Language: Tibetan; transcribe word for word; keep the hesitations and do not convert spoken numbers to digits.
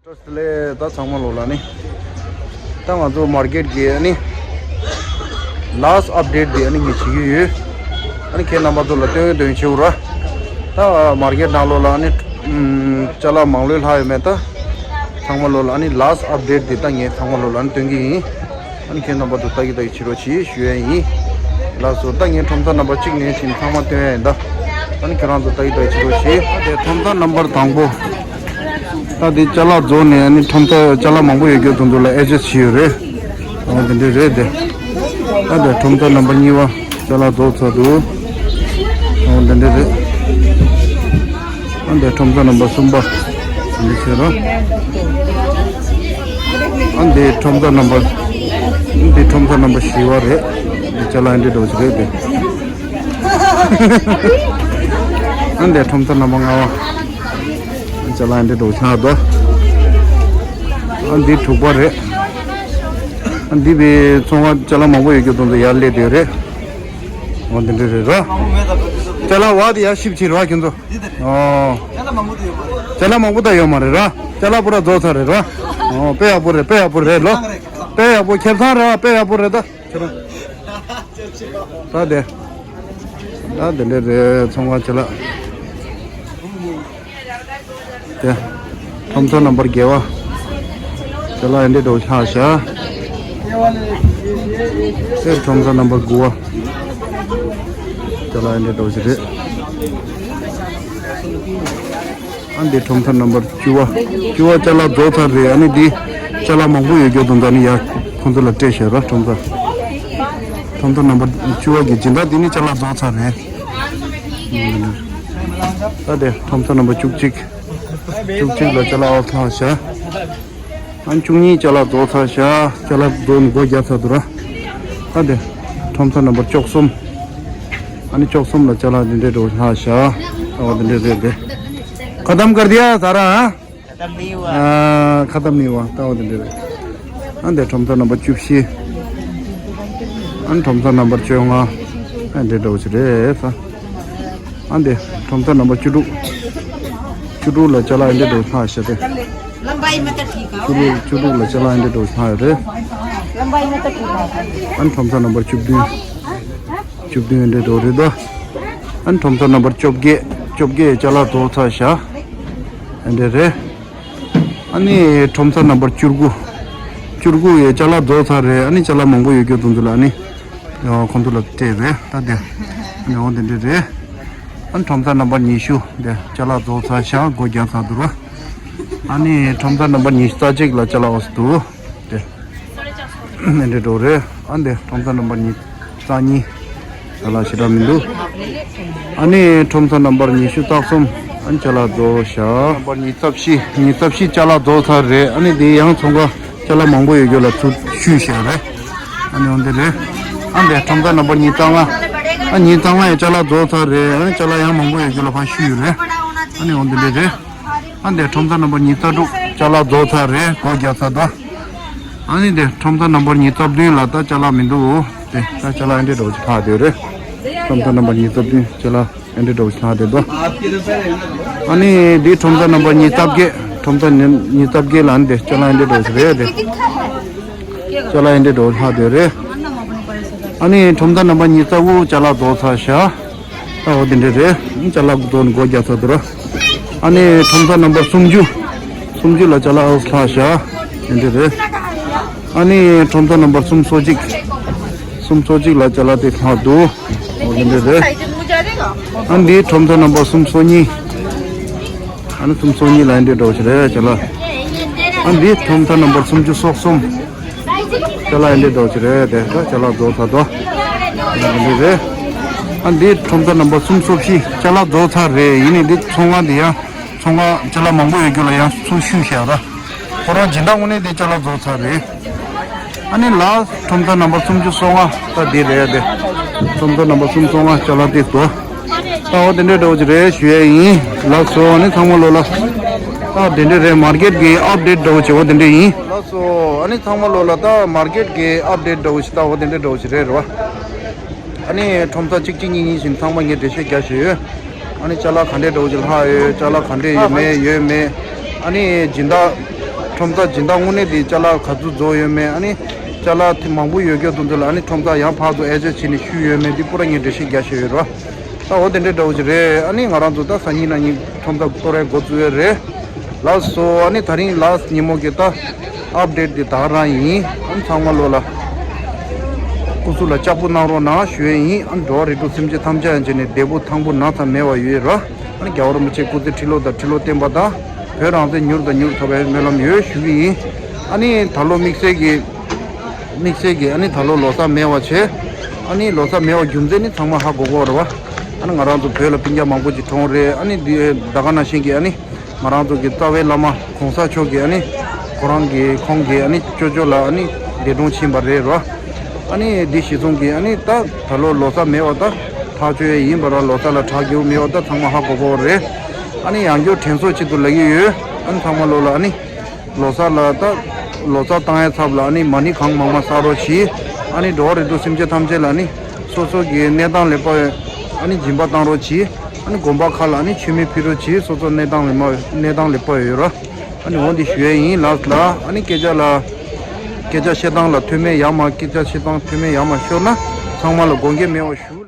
བཀྲ་ཤིས་བདེ་ལེགས། ད་ཚང་མ་ལོ་ལ་ནི། ད་ང་ཚོ་མར་ཀེཊ་གི་ཨ་ནི། ལཱ་སི་ཊི་ཨབ་ཌེཊ་དེ་ཨ་ནི་ངས་བྱེད་ཀྱི་ཡོད། ཨ་ནི་ཁྱེད་རྣམ་པ་ཚོ་ལ་སྟོན་སྟོན་བྱེད་འུ་ར། ད་མར་ཀེཊ་ནང་ལོ་ལ་ཨ་ནི། ཨམ། ཅ་ལག་མང་ལོས་ལྷག་ཡོད་མེད་ད། ཚང་མ་ལོ་ལ་ཨ་ནི་ལཱ་སི་ཊི་ཨབ་ཌེཊ་དེ་ད་ངས་ཚང་མ་ལོ་ལ་ཨ་ནི་སྟོན་གྱི་ཡིན། ཨ་ནི་ཁྱེད་རྣམ་པ་ཚོ་ལྟ་གི་ལྟ་གི་བྱེད་རོགས་གྱིས་ཞུ་ཡ་ཡིན། ལགས་སོ། ད་ངས་ཁྲོམ་ས་རྣམ་པ་གཅིག་ནས་བྱིན་ཚང་མ་སྟོན་ཡ་ཡིན་ད། ཨ་ནི་ཁྱེད་རང་ཚོ་ལྟ་གི་ལྟ་གི་བྱེད་རོགས་གྱིས། ད་དེ་ཁྲོམ་ས་རྣམ་པར་དང་པོ། ད་དེ་ཅ་ལག་རྫོགས་ནས་ཨ་ནི་ཁྲོམ་ས་ཅ་ལག་མང་པོ་ཡོད་རྒྱུ་དེ་ཚོ་ལ་ཨེ་ཌ་ཇེ་སི་བྱས་ཡོད་རེད། འོ་དེ་འདྲས་རེད་དེ། ད་དེ་ཁྲོམ་ས་རྣམ་པ་གཉིས་པ་ཅ་ལག་རྫོགས་ཚར་འདུག་འོ་དེ་འདྲས་རེད། ཨ་འདི་ཁྲོམ་ས་རྣམ་པ་གསུམ་པ། འདི་ཟེར་རོ། ཨ་འདི་ཁྲོམ་ས་རྣམ་པ། འདི་ཁྲོམ་ས་རྣམ་པ་བཞི་པ་རེད། འདི་ཅ་ལག་འདི་འདྲ་ཞིག་རེད་དེ། ཨ་འདི་ཁྲོམ་ས་རྣམ་པ་ལྔ་པ། ཅ་ལག་འདི་འདྲ་ཞིག་ལྷག་འདུག་ཨ་འདི་དྲུག་པ་རེད། ཨ་འདི་བའི་ཚོང་པ་ཅ་ལག་མང་པོ་ཡོད་རྒྱུ་དེ་ཚོ་ཡར་སླེབས་བསྡད་རེད། འོ་འདི་འདྲ་རེད་ར། ཅ་ལག་བ་དེ་ཡར་ཞིབ་ཕྱིར་ར་ཁྱོད་ཚོ། འདི་དེ་རེད། ཨོ། ཅ་ལག་མང་པོ་ད་ཡོད་མ་རེད། ཅ་ལག་མང་པོ་ད་ཡོད་མ་རེད་ར། ཅ་ལག་པུ་ར་རྫོགས་ཚར་རེད་ར། ཨོ་དཔེ་ཡག་པོ་རེད། དཔེ་ཡག་པོ་རེད་ལོ། དཔེ་ཡག་པོ་ཁེ་བཟང་ར། དཔེ་ཡག་པོ་རེད་ད། ཁྱོད་རང་། ད་དེ། ད་དེ་འདྲ་རེད། ཚོང་ཁང་ཅ་ལག་དེ། ཁྲོམ་ས་རྣམ་པར་བརྒྱད་པ། ཅ་ལག་ཨེ་འདྲ་འདྲ་ཆགས་ཤག་དེ་ཁྲོམ་ས་རྣམ་པར་དགུ་པ། ཅ་ལག་ཨེ་འདྲ་འདྲ་ཞིག་རེད། ཨ་འདི་ཁྲོམ་ས་རྣམ་པར་བཅུ་པ། བཅུ་པ་ཅ་ལག་རྫོགས་ཚར་རེད། ཨ་ནི་འདི་ཅ་ལག་མང་པོ་ཡོད་རྒྱུ་དེ་ཚོ་ནི་ཡ་ཁོང་ཚོ་ལ་སྤྲད་བཞག་ར། ཁྲོམ་ས། ཁྲོམ་ས་རྣམ་པར་བཅུ་པ་གི་སྦྱིན་བདག་འདི་ནི་ཅ་ལག་རྫོགས་ཚར་རེད། ད་དེ་ཁྲོམ་ས་རྣམ་པར་བཅུ་གཅིག་བཅུ་གཅིག་ལ་ཅ་ལག་ཨོ་ཚང་ཤག་ཨ་ནི་བཅུ་གཉིས་ཅ་ལག་རྫོགས་ཚར་ཤག་ཅ་ལག་རྫོགས་ནས་སྒོ་རྒྱག་ཚར་འདུག་ར། ད་དེ་ཁྲོམ་ས་རྣམ་པར་བཅུ་གསུམ། ཨ་ནི་བཅུ་གསུམ་ལ་ཅ་ལག་འདི་འདྲའི་འགྲོ་ལྷག་ཤག་ཨོ་འདི་འདྲའི་རེད་དེ། ཁ་དམ་ཀར་དི་ཡ་ཟ་ར། ཨ། ཁ་དམ་མི་བ་ད་ཨོ་འདི་འདྲའི་རེད། ཨ་འདི་ཁྲོམ་ས་རྣམ་པར་བཅུ་བཞི། ཨ་ནི་ཁྲོམ་ས་རྣམ་པར་བཅོ་ལྔ། ཨ་འདི་འདྲ་བོ་ཞིག་རེད་ས། ཨ་འདི་ཁྲོམ་ས་རྣམ་པར་བཅུ་དྲུག་བཅུ་དྲུག་ལ་ཅ་ལག་ཨ་འདི་འདྲ་བོ་ལྷག་ཤག་སྟེ། བཅུ་དྲུག་བཅུ་དྲུག་ལ་ཅ་ལག་ཨ་འདི་འདྲ་བོ་ལྷག་ཡོད་རེད། ཨ་ནི་ཁྲོམ་ས་རྣམ་པར་བཅུ་བདུན། བཅུ་བདུན་ཨ་འདི་འདྲ་བོ་རེད་དོ། ཨ་ནི་ཁྲོམ་ས་རྣམ་པར་བཅོ་བརྒྱད། བཅོ་བརྒྱད་ཅ་ལག་རྫོགས་ཚར་ཤག་ཨ་འདི་རེད། ཨ་ནི་ཁྲོམ་ས་རྣམ་པར་བཅུ་དགུ། བཅུ་དགུ་ཡི་ཅ་ལག་རྫོགས་ཚར་རེད། ཨ་ནི་ཅ་ལག་མང་པོ་ཡོད་རྒྱུ་དེ་ཚོ་ལ་ཨ་ནི། ཁོང་ཚོ་ལ་སྤྲད་རེད་ད་དེ། ཨ་ནི་འོ་དེ་འདྲ་རེད། ཨ་ནི་ཁྲོམ་ས་རྣམ་པར་ཉི་ཤུ་དེ་ཅ་ལག་རྫོགས་ཚར་ཤག་སྒོ་རྒྱག་ཚར་འདུག་ར། ཨ་ནི་ཁྲོམ་ས་རྣམ་པར་ཉི་ཤུ་རྩ་གཅིག་ལ་ཅ་ལག་ཨོ་སི་འདུག་དེ། ཨ་འདྲ་འགྲོ་རེད། ཨ་འདི་ཁྲོམ་ས་རྣམ་པར་ཉི་ཤུ་རྩ་གཉིས། ཅ་ལག་ཞེ་དྲག་མི་འདུག་ཨ་ནི་ཁྲོམ་ས་རྣམ་པར་ཉི་ཤུ་རྩ་གསུམ། ཨ་ནི་ཅ་ལག་རྫོགས་ཤག་རྣམ་པར་ཉི་ཤུ་རྩ་བཞི། ཉི་ཤུ་རྩ་བཞི་ཅ་ལག་རྫོགས་ཚར་རེད། ཨ་ནི་འདི་ཡང་ཚོང་ཁང་ཅ་ལག་མང་པོ་ཡོད་རྒྱུ་ལ་ཚུར་བཤུས་བཞག་རེད། ཨ་ནི་འོ་འདི་རེད། ཨ་འདི་ཁྲོམ་ས་རྣམ་པར་ཉི་ཤུ་རྩ་ལྔ། ཨ་ཉི་ཤུ་རྩ་ལྔ་ཡི་ཅ་ལག་རྫོགས་ཚར་རེད། ཨ་ནི་ཅ་ལག་ཡང་མང་པོ་ཡོད་རྒྱུ་ལ་ཕར་བཤུས་ཡོད་རེད། ཨ་ནི་འོ་འདི་འདྲ་རེད། ཨ་འདི་ཁྲོམ་ས་རྣམ་པར་ཉི་ཤུ་རྩ་དྲུག་ཅ་ལག་རྫོགས་ཚར་རེད། སྒོ་རྒྱག་ཚར་འདུག་ཨ་ནི་འདི་ཁྲོམ་ས་རྣམ་པར་ཉི་ཤུ་རྩ་བདུན་ལ་ད་ཅ་ལག་མི་འདུག་དེ་ད་ཅ་ལག་ཨ་འདྲ་འདྲ་བོ་ཅིག་ལྷག་བསྡད་རེད། ཁྲོམ་ས་རྣམ་པར་ཉི་ཤུ་རྩ་བདུན་ཅ་ལག་ཨ་འདྲ་འདྲ་བོ་ཅིག་ལྷག་བསྡད་འདུག་ཨ་ནི་འདི་ཁྲོམ་ས་རྣམ་པར་ཉི་ཤུ་རྩ་བརྒྱད། ཁྲོམ་ས་ཉི་ཉི་ཤུ་རྩ་བརྒྱད་ལ་ཨ་ནི་འདི་ཅ་ལག་ཨ་འདྲ་འདྲ་བོ་ཅིག་རེད་དེ། ཅ་ལག་ཨ་འདྲ་འདྲ་བོ་ལྷག་བསྡད་རེད། ཨ་ནི་ཁྲོམ་ས་རྣམ་པར་ཉི་ཤུ་རྩ་དགུ་ཅ་ལག་རྫོགས་ཚར་ཤག་ད་འོ་དེ་འདྲ་རེད། ཅ་ལག་རྫོགས་ནས་སྒོ་རྒྱག་ཚར་འདུག་ར། ཨ་ནི་ཁྲོམ་ས་རྣམ་པར་སུམ་ཅུ། སུམ་ཅུ་ལ་ཅ་ལག་ཨོ་ལྷག་ཤག་དེ་འདྲ་རེད། ཨ་ནི་ཁྲོམ་ས་རྣམ་པར་སུམ་ཅུ་སོ་གཅིག་སུམ་ཅུ་སོ་གཅིག་ལ་ཅ་ལག་དེ་ལྷག་འདུག་འོ་དེ་འདྲ་རེད། ཨ་འདི་ཁྲོམ་ས་རྣམ་པར་སུམ་ཅུ་སོ་གཉིས། ཨ་ནི་སུམ་ཅུ་སོ་གཉིས་ལ་ཨ་འདྲ་འདྲ་བོ་ཅིག་རེད་ཅ་ལག་ཨ་འདི་ཁྲོམ་ས་རྣམ་པར་སུམ་ཅུ་སོ་གསུམ། ཅ་ལག་ཨ་འདྲ་འདྲ་བོ་ཅིག་རེད་དེ་ད་ཅ་ལག་རྫོགས་ཚར་འདུག་ཨ་འདི་རེད། ཨ་འདི་ཁྲོམ་ས་རྣམ་པར་སུམ་ཅུ་སོ་བཞི་ཅ་ལག་རྫོགས་ཚར་རེད། ཡིན་ནའི་འདི་ཚོང་ཁང་འདི་ཡང་ཚོང་ཁང་ཅ་ལག་མང་པོ་ཡོད་རྒྱུ་ལ་ཡང་ཚུར་བཤུས་བཞག་ར། ཁོ་རང་སྦྱིན་བདག་དངོས་གནས་དེ་ཅ་ལག་རྫོགས་ཚར་རེད། ཨ་ནི་ལ་ཁྲོམ་ས་རྣམ་པར་སུམ་ཅུ་སོ་ལྔ་ད་འདི་རེད་དེ། ཁྲོམ་ས་རྣམ་པར་སུམ་ཅུ་སོ་ལྔ་ཅ་ལག་དེ་དོ། ད་འོ་དེ་འདྲའི་འདྲ་བོ་ཅིག་རེད་ཞུ་ཡས་ཡིན། ལགས་སོ། ཨ་ནི་ཚང་མ་ལོ་ལ། ད་དེ་འདྲའི་རེད། མར་ཀེཊ་གི་ཨབ་ཌེཊ་འདྲ་བོ་ཅིག་འོ་དེ་འདྲ་ཡིན། ལགས་སོ། ཨ་ནི་ཚང་མ་ལོ་ལ་ད་མར་ཀེཊ་གི་ཨབ་ཌེཊ་འདྲ་བོ་ཅིག་ད་འོ་དེ་འདྲའི་འདྲ་བོ་ཅིག་རེད་རོ། ཨ་ནི་ཁྲོམ་ས་གཅིག་གཅིག་གཉིས་གཉིས་བཞིན་ཚང་མ་ངས་འགྲེལ་བཤད་རྒྱག་བཞིན་ཡོད། ཨ་ནི་ཅ་ལག་ག་འདྲའི་འདྲ་བོ་ཅིག་ལྷག་ཡོད། ཅ་ལག་ག་འདྲས་ཡོད་མེད་ཡོད་མེད། ཨ་ནི་སྦྱིན་བདག་ ཁྲོམ་ས་སྦྱིན་བདག་དངོས་གནས་དེ་ཅ་ལག་ག་ཚོད་བཟོ་ཡོད་མེད། ཨ་ནི་ཅ་ལག་དེ་མང་པོ་ཡོད་རྒྱུ་དེ་ཚོ་ལ་ཨ་ནི་ཁྲོམ་ས་ཡང་ཕར་ཚུར་ཨེ་ཇེ་བྱས་ནས་ཞུས་ཡོད་མེད་དེ་པུ་ར་ངས་འགྲེལ་བཤད་རྒྱག་བཞིན་ཡོད་རོ། ད་འོ་དེ་འདྲའི་འདྲ་བོ་ཅིག་རེད། ཨ་ནི་ང་རང་ཚོ་ད་སང་ཉིན་གནངས་ཉིན་ཁྲོམ་ས་གཏོར་ཡ་འགོ་བཙུགས་ཡོད་རེད། ལགས་སོ། ཨ་ནི་དེ་རིང་ལགས་ཉིན་མོ་གི་ད་ཨཔ་ཌེཊ་དེ་ད་ག་རང་ཡིན། ཨ་ནི་ཚང་མ་ལོ་ལ་སྐུ་གཟུགས་ལ་ལྕགས་པོ་གནང་རོགས་གནང་ཞུ་ཡས་ཡིན། ཨ་ནི་འགྲོ་བ་རིགས་དྲུག་སེམས་ཅན་ཐམས་ཅད་ཡང་བྱས་ནས་བདེ་པོ་ཐང་པོ་ན་ཚ་མེད་པ་ཡོད་ར། ཨ་ནི་རྒྱལ་བ་རིན་པོ་ཆེ་སྐུ་ཚེ་ཁྲི་ལོ་དང་ཁྲི་ལོ་བརྟན་པ་དང་བོད་རང་བཙན་མྱུར་དང་མྱུར་ཐོབ་པའི་སྨོན་ལམ་ཡོད་ཞུ་གི་ཡིན། ཨ་ནི་ད་ལོ་དམིགས་བསལ་གྱི་དམིགས་བསལ་གྱི་ཨ་ནི་ད་ལོ་ལོ་གསར་མེད་པ་བྱས། ཨ་ནི་ལོ་གསར་མེད་པ་རྒྱུ་མཚན་ནི་ཚང་མ་ཧ་གོ་གོ་རེད་བ། ཨ་ནི་ང་རང་ཚོ་བོད་ལ་སྤུན་ཀྱག་མང་པོ་ཅིག་གྲོངས་རེད། ཨ་ནི་འདི་ད་ག་ནང་བཞིན་གྱི་ཨ་ནི་ང་རང་ཚོ་གི་རྩ་བའི་བླ་མ་གོང་ས་མཆོག་གིས་ཨ་ནི་ཁོ་རང་གི་ཁོང་གིས་ཨ་ནི་ཅོ་ཅོ་ལ་ཨ་ནི་འདས་གྲོངས་ཕྱིན་པ་རེད་རོ། ཨ་ནི་འདི་གཞི་བཟུང་གིས་ཨ་ནི་ད་ད་ལོ་ལོ་གསར་མེད་པ་ད་ཐག་ཆོད་ཡིན་པ་ར། ལོ་གསར་ལ་གྲ་རྒྱུ་མེད་པ་ད་ཚང་མ་ཧ་གོ་གོ་རེད། ཨ་ནི་ཡང་བསྐྱར་དྲན་གསོ་ཆེད་དུ་ལབ་ཀྱི་ཡོད། ཨ་ནི་ཚང་མ་ལོ་ལ་ཨ་ནི་ལོ་གསར་ལ་ད་ལོ་གསར་བཏང་ཡའི་ཚབ་ལ་ཨ་ནི་མ་ཎི་གང་མང་མང་བསགས་རོགས་གྱིས། ཨ་ནི་འགྲོ་བ་རིགས་དྲུག་སེམས་ཅན་ཐམས་ཅད་ལ་ཨ་ནི་སོ་སོ་གི་གནས་སྟངས་ལེགས་པ་ཨ་ནི་སྦྱིན་པ་བཏང་རོགས་གྱིས། ཨ་ནི་དགོན་པ་ཁག་ལ་ཨ་ནི་མཆོད་མེ་ཕུལ་རོགས་གྱིས། སོ་སོ་གནས་སྟངས་ལེགས་མ་གནས་སྟངས་ལེགས་པ་ཡོད་ར། ཨ་ནི་འོ་འདི་ཞུ་ཡས་ཡིན་ལགས་ལ། ཨ་ནི་སྐད་ཆ་ལ་སྐད་ཆ་བཤད་སྟངས་ལ་མཐོ་དམན་ཡག་མ་སྐད་ཆ་བཤད་སྟངས་མཐོ་དམན་ཡག་མ་ཤོར་ན་ཚང་མ་ལ་དགོངས་འགལ་མེད་པ་ཞུ།